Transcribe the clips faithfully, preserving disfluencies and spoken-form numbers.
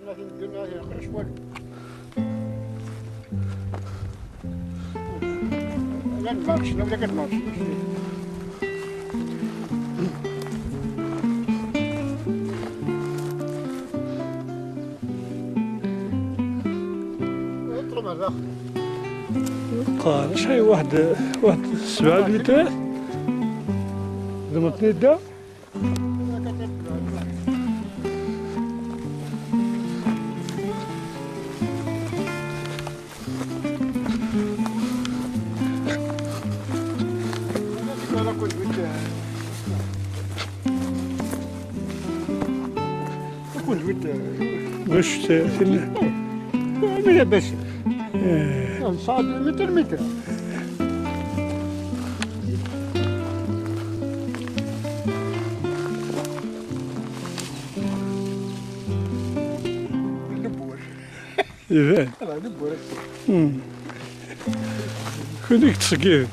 لا، ما عرفتش، لا، ولا كتمارش. اطلب هذا. قال شي واحد، واحد سبعة المتر. زعما تنيدا. كنت قلت باش ت-، تن- ما لاباس. إيه. صعد متر متر. البور. يبان. راه البور. مم. كون ديك التسقيف.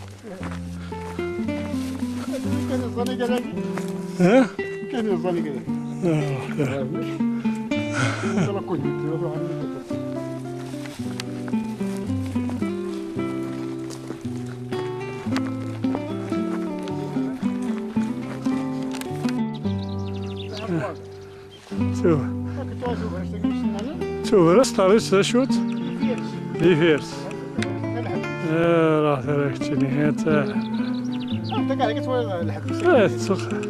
كان يظن قال لك. ها؟ كان يظن قال لك. آه، لا. راه كنت قلت له روح عندك. شوف. شوف، راس طريس ذا شوت. لي فيرس. آه، راه تراك تشيني هي تا. ايه، تسخ. آه،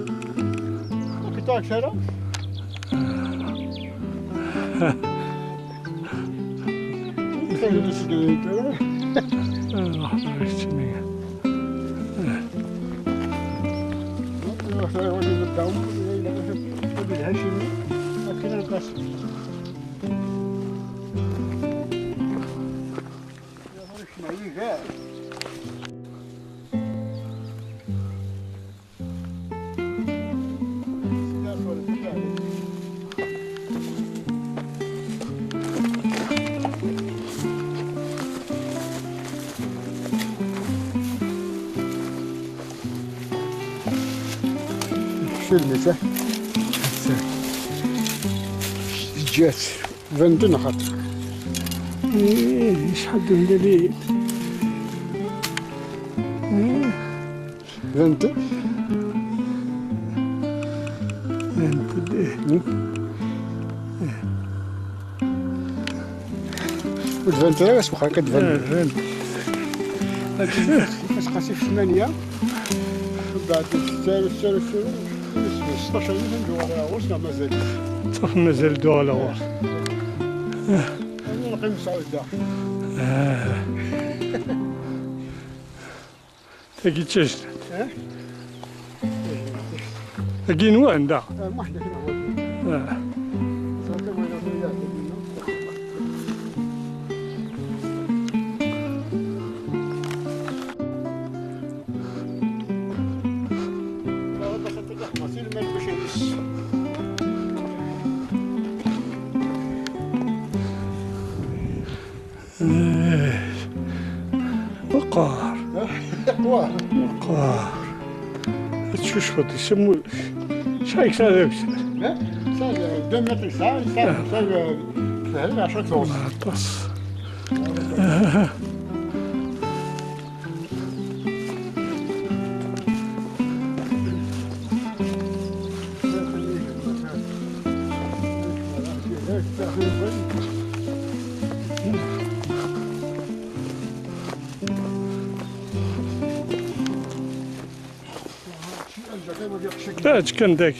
راه تراك تشيني. شو الميتة؟ جات. فندن خط. إيه، شحال من دليل. إيه. فندن. فندن، إيه. والفنترة اسمها كتفنتر. آه، فهمت. هادشي فاش قاسي في ثمانية، من بعد ستة، ستة، ستة، ستة عشر يوم ندوي على غوص، لا، مازال. صافي، مازال ندوي على غوص. آه. أنا نقيم سعودة. آه. تاكي تشجت. ها؟ تاكي نوع عندها. آه، ما حدا كيما هو. آه. إيه. وقار. وقار. وقار. تشوش فضي سمو. شايك سادة بس. لا، سادة، دو متر سادة، سادة، سادة، سادة، عشرة كيلو. عطاس. لا، كان داك.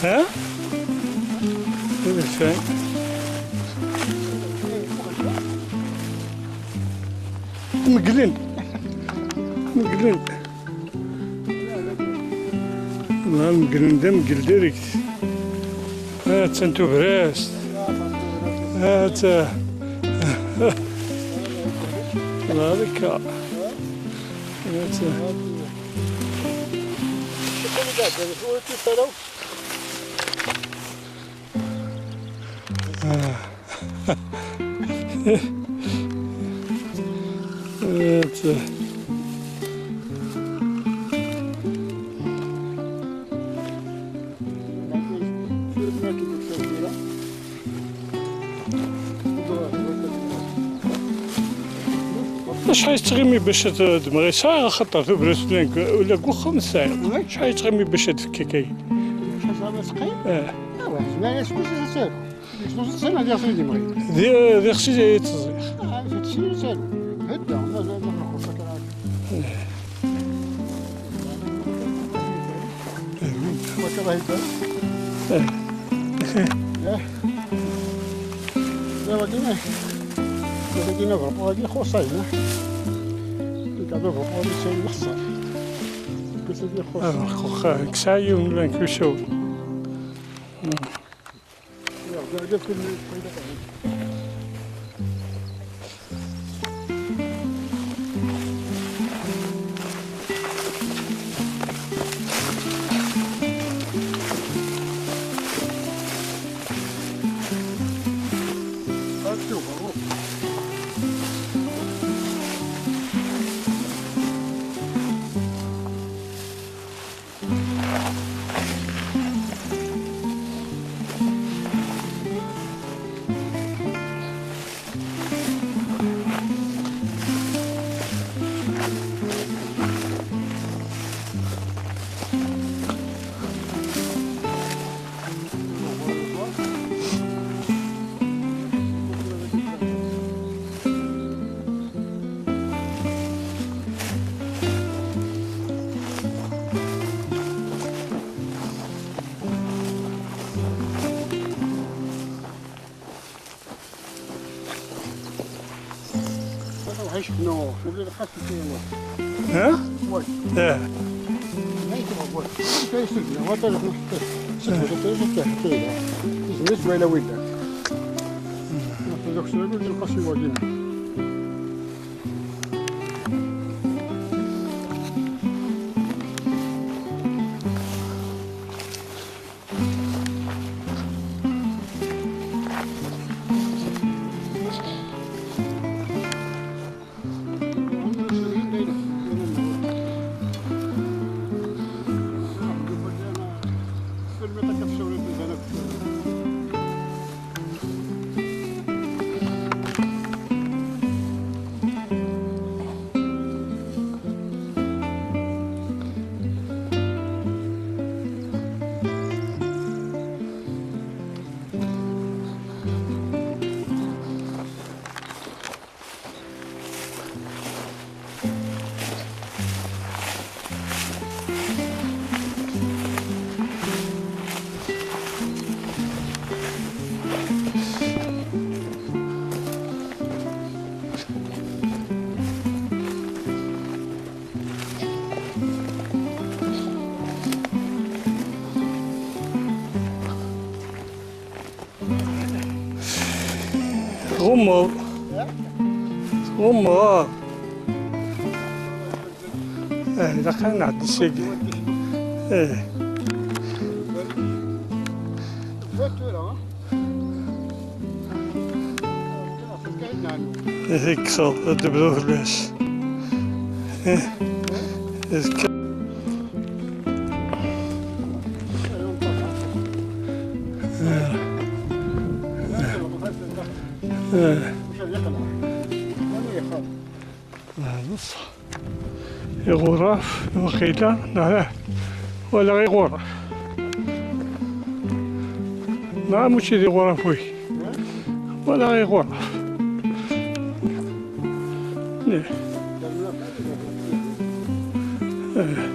ها؟ مقلن. مقلن. والله المقلن ده مقل ديريكت. ها تنتو براست. هات. لا، هذيك. هات. هات. شحال تغيمي باش تدمغي ساعة، خاطر تبرد ولا، ولا كوخم ساعة؟ شحال تغيمي باش تفكي كاين؟ شحال زعما تقي؟ اه. ايوا، زعما شكون سي سير؟ شنو سنة ديال سيدي مريم؟ دي، دي خصي دي تزيخ. آه، هاد الشيء سهل. هدا، لا، لا، ما نخصك راه. إيه. إيه. واش راه يدار؟ إيه. إيه. لا، ولكن، ولكن نضرب، ولكن خوصا هنا. نقعدو نضربو، هذا الشيء اللي خسر. قلت لي خوصا. آه، خو-، خا-، كسا يوم لان كيشاو. وحشتنا، ولا خاص فيه واش؟ ها؟ واش؟ اه. ما يتبغى واش؟ كاين سجن، هو تعرف نحكي. سجن، حتى يجي حتى حتى يجي. بالنسبة إلى ولدك. نحن ذاك الشيء يقول لك القاسي واجبنا. غمض. غمض، آه. آه، إلا كان عندي سيدي. آه. هيك صار، تبدو في الناس. آه. آه. آه. آه، نص. يغرف، وقيلة، نعم. ولا غير غرف. نعم، ماشي دي غرف، وي. ولا غير غرف. إيه. إيه.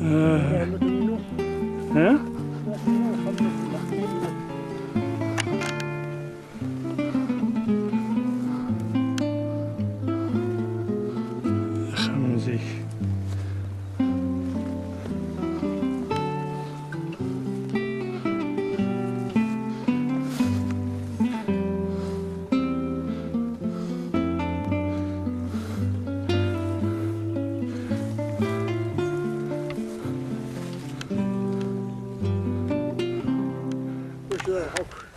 آه. ها؟ خمزي. Akk